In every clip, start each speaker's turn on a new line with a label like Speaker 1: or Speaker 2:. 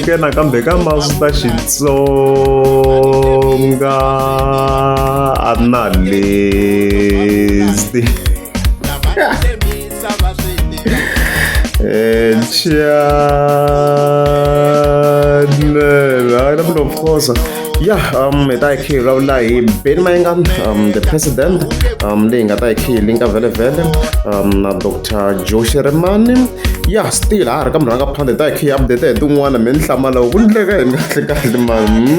Speaker 1: Amukela nakambe ka Master Xitsonga Analyst. Channel. Hayi namuntlha of course. Yeah, hi ta hi kha hi vulavula hi Benny Mayengani, the president, leyi hi nga ta hi kha hi linka vhele vhele na Dr. Joe Shirimani. Yeah, still ha ha ri ka murhangaphandle hi ta hi kha hi update hi tin'wana mi ni hlamala ku ndleka yini kahle kahle mani.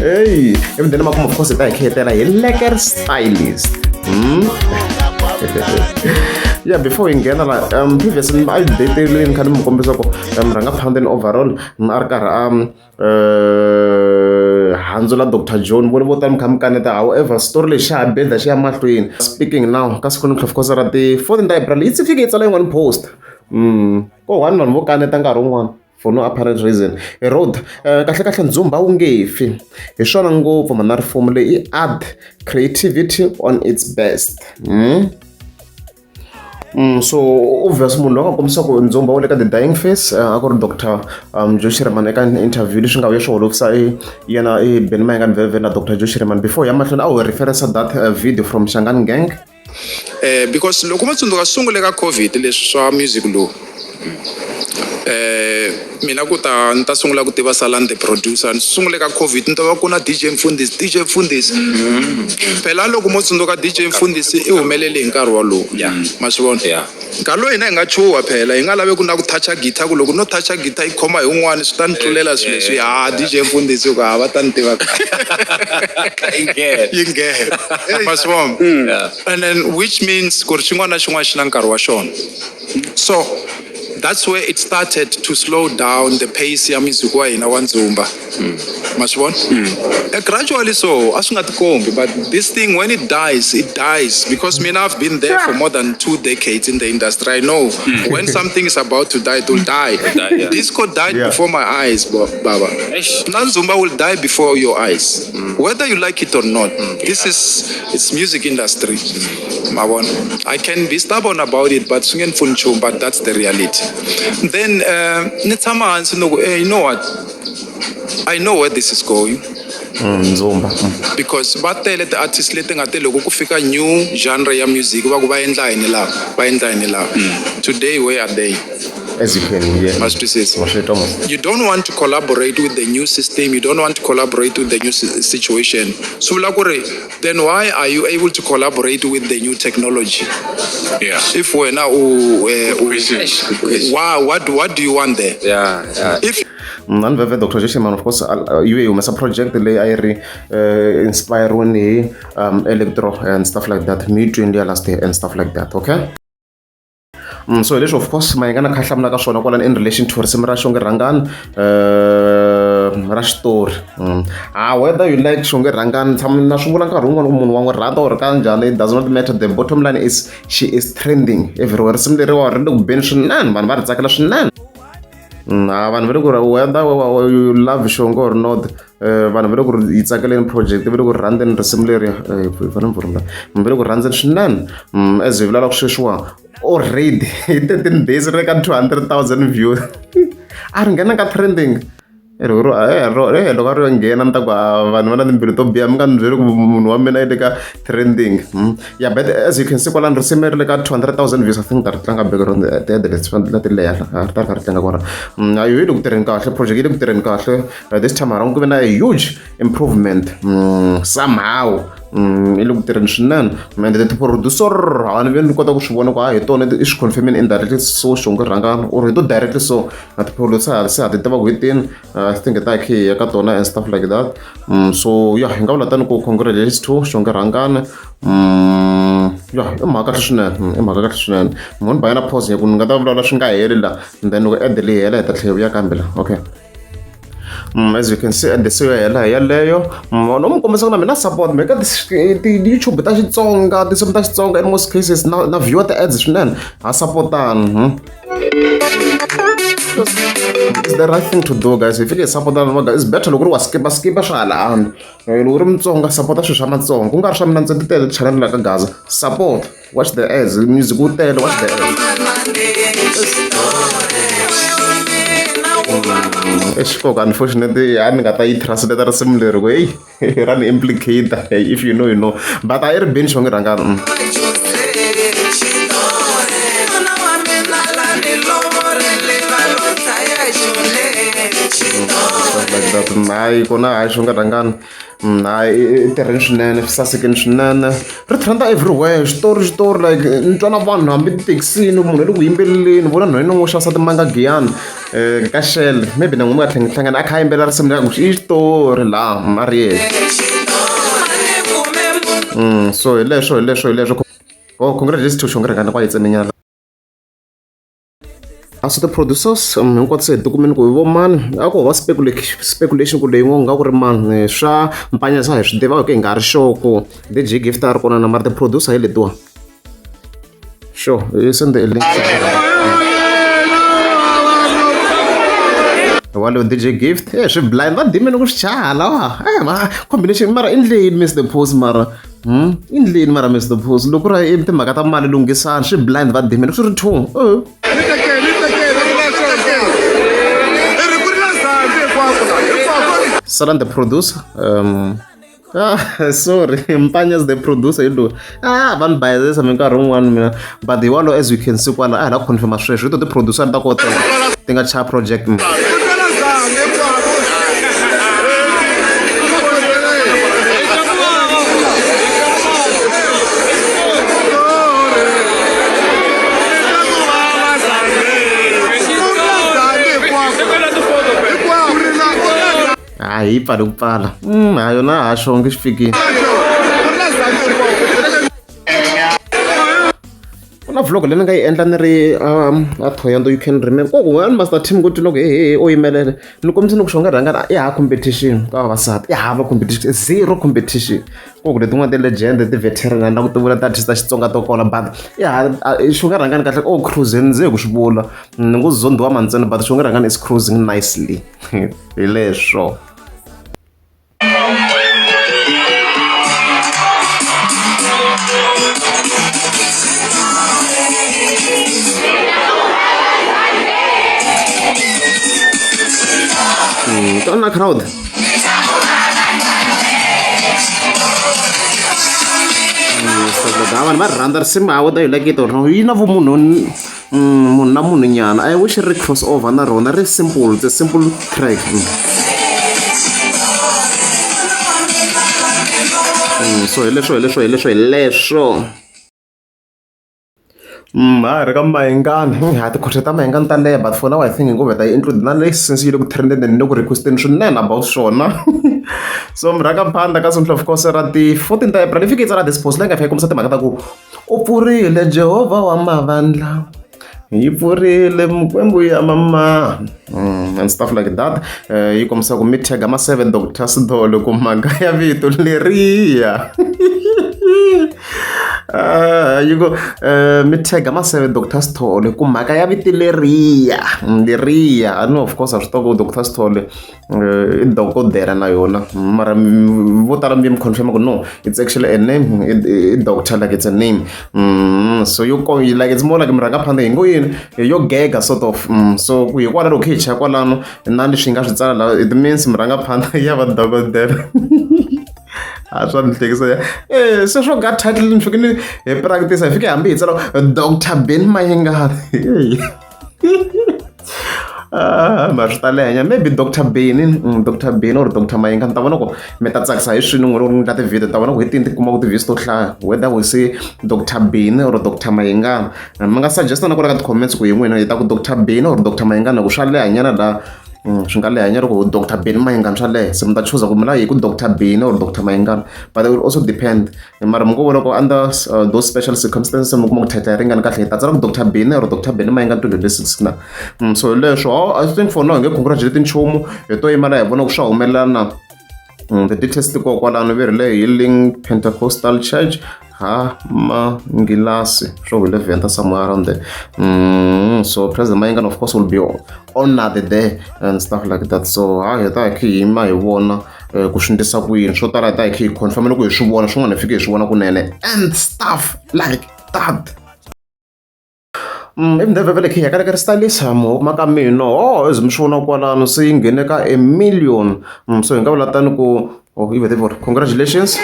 Speaker 1: Hey, emudeni makumu of course hi ta hi kha hi tela hi Lekker Stylist. Yeah, before hi nghena la previously a yi date-ile ni kha ni mi kombisa ku murhangaphandle overall a ri karhi a handzula Dr. John vone vo tala mi kha mi kaneta however story lexi xa ha benda xi ya mahlweni speaking now ka siku namuntlha of course ra ti 14 ta April yi fike yi tsala yin'wana post ko one vanhu vo kaneta nkarhi wun'wana for no apparent reason hi road kahle kahle ndzumba wu nge fi hi swona ngopfu mhana rifumo leyi i art creativity on its best. So obvious munhu loyi a nga kombisa ku ndzumba wu le ka the dying face a ku ri Dr. Joe Shirimani eka interview leswi nga vuya swi holovisa i yena i Benny Mayengani vhele na Dr. Joe Shirimani before ya mahlweni a wu referensa that video from Shangani Gang.
Speaker 2: Because loko mo tsundzuka swi sungule ka COVID leswi swa music lowu mina ku ta ni ta sungula ku tiva Salani the producer ni sungule ka COVID ni twa va ku na DJ Mfundhisi DJ Mfundhisi phela loko mo tsundzuka DJ Mfundhisi i humelele hi nkarhi wolowo ma swi vona nkarhi lowu hina hi nga chuha phela hi nga lavi ku na ku touch-a guitar ku loko no touch-a guitar yi khoma hi un'wana swi ta ni tlulela swilo leswi ha DJ Mfundhisi ku ha va ta ni tiva yi nghena ma swi vona and then which means ku ri xin'wana na xin'wana xi na nkarhi wa xona so that's where it started to slow down the pace ya music wa hina wa ndzumba ma swi vona gradually so a swi nga tikombi but this thing when it dies it dies because mina I've been there for more than 2 decades in the industry. I know when something is about to die it will die. Disco died before my eyes, baba. Na ndzumba will die before your eyes whether you like it or not. This is it's music industry ma vona. I can be stubborn about it but swi nge ni pfuni nchumu but that's the reality. Then ni tshama hansi ni ku hey, you know what, I know where this is going.
Speaker 1: Ndzumba.
Speaker 2: Because va tele ti-artist leti nga te loko ku fika new genre ya music va ku va endla yini laha va endla yini laha today where are they?
Speaker 1: As you can hear.
Speaker 2: Ma swi twisisa?
Speaker 1: Ma swi twa mos.
Speaker 2: You don't want to collaborate with the new system, you don't want to collaborate with the new situation. Swi vula ku ri then why are you able to collaborate with the new technology? If wena u, u why, what do you want there? If
Speaker 1: Nani veve Dr. Joe Shirimani of course yi ve yi humesa project leyi a yi ri inspire-iwini hi electro and stuff like that mi yi twini liya last year and stuff like that okay. So hi leswi of course Mayengani a kha a hlamula ka swona kwalano in relation to risimu ra Xongi Rhangani ra xitori. Whether you like Xongi Rhangani tshama na swi vula nkarhi wun'wani ku munhu wa n'wi rhandza or kanjhani it does not matter the bottom line is she is trending everywhere risimu leriwa ri le ku beni swinene vanhu va ri tsakela swinene. Vanhu va le ku ri whether you love Xongi or not vanhu va le ku ri yi tsakeleni project va le ku rhandzeni risimu leri hi fanele ni va le ku rhandzeni swinene as hi vulavulaka sweswiwa already hi 13 days ri le ka 200,000 views a ri nghena ka trending loko a ri yo nghena ni ta ku vanhu va na timbilu to biha mi nga ni byeli ku munhu wa mina i le ka trending. Yeah, but as you can see kwalano risimu ri le ka 200,000 views I think ta ri tlanga background ti-ad leti na ti leha ri ta ri kha ri tlanga kwala. Yi le ku tirheni kahle project yi le ku tirheni kahle this time around ku ve na a huge improvement somehow yi le ku tirheni swinene and ti-producer a ni ve ni kota ku swi vona ku ha hi tona i swi confirm-ini indirectly so Xongi Rhangani or hi to directly so na ti-producer se ha ti tiva ku hi tini I think hi ta hi kha hi ya ka tona and stuff like that. So yeah hi nga vula tani ku congratulations to Xongi Rhangani. Yeah i mhaka kahle swinene i mhaka kahle swinene munhu ba yena pause ku ni nga ta vulavula swi nga heli la and then loko ad leyi hela hi ta tlhela hi vuya kambe la okay. As you can see ad se yo hela hi yaleyo no mi kombisa ku na mina support me ka ti-YouTube ta Xitsonga tinsimu ta Xitsonga in most cases na viewer ti-ads swinene ha support-ana. It's the right thing to do, guys. Hi fike hi sapota va it's better loko ri wa skipa skipa swa hala handle. Loko ri Mutsonga sapota swilo swa Matsonga ku nga ri swa mina ntsena ti tele ti-channel la ka Gaza. Support, watch the ads, music wu tele, watch the ads. Eish koko unfortunately a ni nga ta yi translate risimu leri ku heyi ra ni implicate if you know you know but a yi ri beni xonge rhangani. Hayi kona hayi xonge rhangani hayi i tirheni swinene swi sasekini swinene ri trenda everywhere xitori xitori like ni twa na vanhu hambi tithekisini munhu le ku yimbeleleni vona nhwanyana wo xavisa timanga giyani um ka shell maybe na n'wina mi nga tlhela hlangana a kha a yimbelela risimu leri ku i xitori laha a ri yena so hi leswo hi leswo hi leswo oh congratulations to Xongi Rhangani kwa yi tsemenyana. As the producers hinkwato se hi tikumeni ku hi vo mani a ko va speculation ku leyi nga ku ri mani swa mpanyasa hi swi tiva hi nga ri sure ku DJ Gift a ri kona na mara ti-producer hi letiwa sure hi send a link walowo DJ Gift e swi blind va dimeni ku swi chaya lawa e ma combination mara i ndleni Mr Post mara i ndleni mara Mr Post loko ku ri i timhaka ta mali lunghisani swi blind va dimeni swi ri two Salan the producer sorry Mpanya's the producer hi loyi ah va ni bayizisa minkarhi wun'wani mina but hi walowo as you can see kwala a hi la confirma sweswo hi to ti-producer ta kota ti nga chaya project. Hayi yi pfale ku pfala ha yona ha xongi xi fikile ku na vlog leyi ni nga yi endla ni ri a Thohoyandou you can remember ku kun'wana master team ku twi loko hehe o yimelela ni kombisa ni ku xonga rhangana i hava competition ka vavasati i hava competition zero competition ku ku letin'wana ti-legend ti-veteran na ku ti vula ti-artist ta Xitsonga to kola but i hava xonga rhangani kahle o cruising ndzi hi ku swi vula ni ngo zondhiwa mantsena but xonga rhangani is cruising nicely hi leswo. Tona crowd. Vanhu va rhandza risimu ha whether you like it or not yi na vumunhu munhu na munhu nyana I wish ri cross over na rona ri simple it's a simple track. So hi leswo hi leswo hi leswo hi leswo. Ha ha ri ka Mayengani ha ti-contract ta Mayengani ta leha but for now I think hi ngo vheta yi include na leyi since yi le ku trend-eni ni le ku request-eni swinene about swona so murhangaphandla ka Simple of course ra ti 14 ta April yi fike yi tsala this post leyi nga fika yi kombisa timhaka ta ku u pfurile Jehovha wa mavandla yi pfurile mikwembu ya mamani and stuff like that yi kombisa ku mi tag ma seven Doctor Sithole ku mhaka ya vito leriya yi ku mi tag ma seven Doctor Sithole ku mhaka ya vito leriya leriya I know of course a swi tiva ku Doctor Sithole i dokodela na yona mara vo tala mi confirm ku no it's actually a name i doctor like it's a name so yo like it's more like murhangaphandle hi ngo yini yo gega sort of so ku hikwalaho loko hi chaya kwalano na leswi hi nga swi tsala laha it means murhangaphandle ya va dokodela a swa ni hlekisa ya e se swo ga title ni fike ni hi practice hi fike hambi hi tsala Dr Ben Mayengani ma swi ta lehanya maybe Dr Benny Dr Benny or Dr Mayengani ni ta vona ku mi ta tsakisa hi swini n'wina loko ni endla ti-video ni ta vona ku hi tini ti kumaka ti-views to hlaya whether we say Dr Benny or Dr Mayengani mi nga suggest na kwala ka ti-comments ku hi n'wina hi ta ku Dr Benny or Dr Mayengani ku swa leha nyana la swi nga leha nyana ku Dr Benny Mayengani swa leha se mi ta chuza ku mi lava hi ku Dr Benny or Dr Mayengani but it will also depend mara mi ngo vona ku under those special circumstances mi kuma ku title yi ringani kahle hi ta tsala ku Dr Benny or Dr Benny Mayengani 2026 na so hi leswo I think for now hi nge congratulate nchumu hi to yima laha hi vona ku swa humelela na the details ti kona kwalano ve ri le Healing Pentecostal Church. Ha Mangilasi swo hi le Venda somewhere around there. So President Mayengani of course will be honored there and stuff like that. So ha hi ta hi kha hi yima hi vona ku swi endlisa ku yini, swo tala hi ta hi kha hi confirm loko hi swi vona swin'wana, hi fike hi swi vona kunene and stuff like that. Even though vhele khe hi ka stylist mu huma ka mina, oh, as mi swi vona kwalano se yi nghene ka a million. So hi nga vula tani ku, oh, yi vhete vona, congratulations.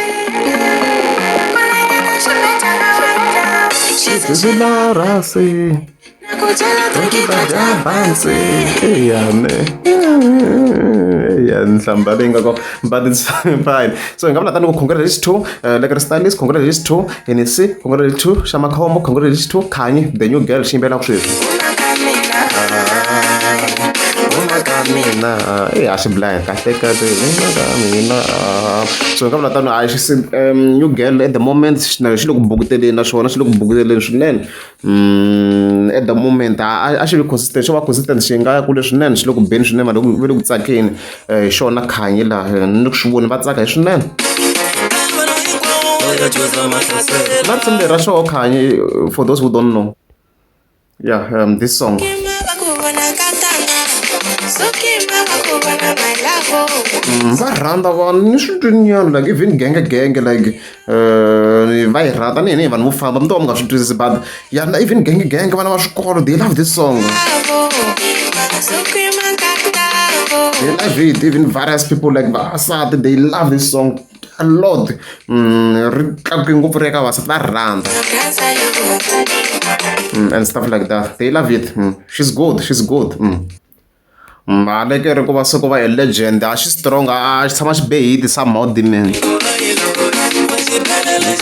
Speaker 1: Rasi eya nhlamba leyi nga kona, but it's fine. So hi nga vula tani ku congratulations to like stylist, congratulations to Hennessy, congratulations to Xamakhombo, congratulations to Khanyi the new girl xi yimbelelaka sweswi. Huma ka mina e a xi blind kahle kahle, huma ka mina. So hi nga vula tano, a xi new girl at the moment na xi le ku bukuteleni, naswona xi le ku bukuteleni swinene. At the moment a xi vi consistent, xo va consistent xi nga ya kule swinene, xi le ku beni swinene, vanhu va le ku tsakeni hi xona Khanyi laha ni ku swi voni va tsaka hi swinene na risimu leri ra xoho Khanyi. For those who don't know, yeah, this song. Va rhandza vanhu ni swi twinyana, like even genge genge, like va yi rhandza ni hina hi vanhu vo famba mi to va mi nga swi twisisi, but ya na even genge genge, vana va swikolo, they love this song, they love it. Even various people like vavasati, they love this song a lot. Ri tlakuke ngopfu ri ya ka vavasati, va rhandza and stuff like that, they love it. She's good, she's good. Haleke ri ku va se ku va a legend, a xi strong, a xi tshama xi be hit somehow dimeni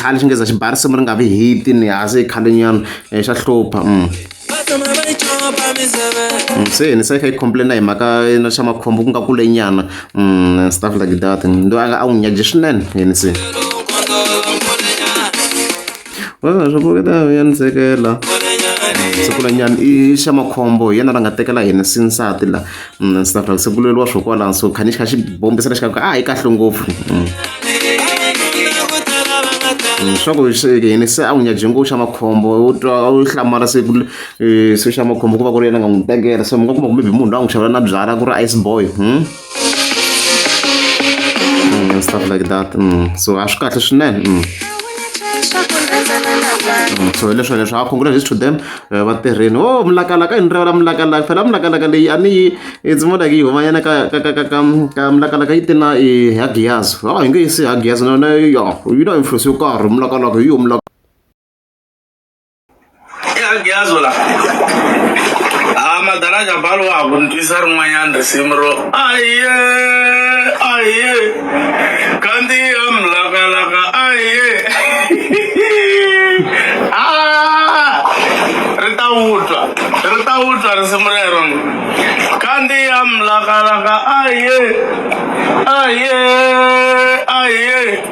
Speaker 1: khale xi ngeza xi ba risimu ri nga vi hit ni ha se khale nyana xa hlupha. Se ni se kha yi complain hi mhaka na xa makhombo ku nga kule nyana and stuff like that, ndo a n'wi nyaje swinene yini se ya ni sekela sikulanyana i xa makhombo, hi yena la nga tekela hina sinsati la and stuff like se kuleriwa swo kwalano, so khani xi kha xi bombisela xi kha a hi kahle ngopfu. Swa ku hina se a n'wi nyaje ngopfu xa makhombo, u twa u hlamala se ku se xa makhombo ku va ku ri yena nga n'wi tekela, so mi nga kuma ku maybe munhu loyi a n'wi xavela na byala ku ri ice boy and stuff like that. So a swi kahle swinene. So hi leswo leswo a congratulations to them, va tirheni. Oh, mulakalaka yi ni rivala mulakalaka phela, mulakalaka leyi a ni yi, it's more like yi humanyana ka mulakalaka yi te na i hagiyazo, a hi nge yisi hagiyazo na yona ya yi na influence yo karhi, mulakalaka hi yo mulaka.
Speaker 3: Hagiyazo la ha madalaja balo wa ha ku ni twisa rin'wanyana risimu ro aye aye kandziya mulakalaka aye ah ri ta wutwa, ri ta wutwa risimu rero, kandziya mulakalaka aye aye aye.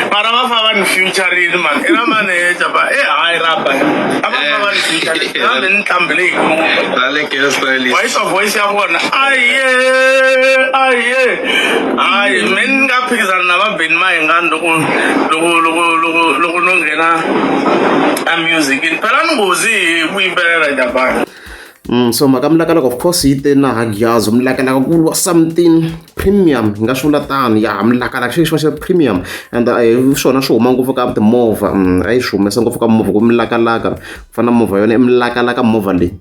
Speaker 3: Mara va fa va ni futurini mani, i ra maneja ba e hayi ra ba a va fa va ni futurini kambe ni ntlhambi leyikulu.
Speaker 4: Rale ke stylist.
Speaker 3: Wa yi twa voice ya vona, aye aye hayi me ni nga phikizana na va Benny Mayengani loko loko loko loko loko no nghena a musicini phela ni nghozi hi ku yimbelela Japani.
Speaker 1: So mhaka mulakalaka of course yi te na hagiyazo, mulakalaka ku vuriwa something premium, hi nga swi vula tano ya mulakalaka xi xi premium and swona swi huma ngopfu ka timovha. A yi swi humesa ngopfu ka movha ku mulakalaka ku fana na movha yona i mulakalaka movha leyi,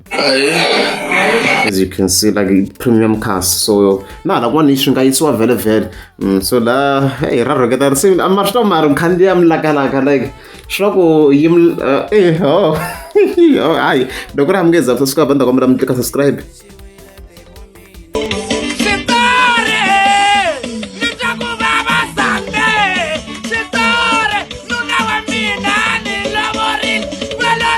Speaker 1: as you can see, like premium cars. So na hala kun'wana swi nga yisiwa vhele vhele. So la hey ra rhoketa risimu a ma swi twa mara khandziya mulakalaka like swi va ku yi eh oh hayi loko ri hambi nge za subscribe ni ta kombela mi tlika subscribe.
Speaker 5: Switori ni twa ku vava sande, switori nuna wa mina ni lovorile va lo.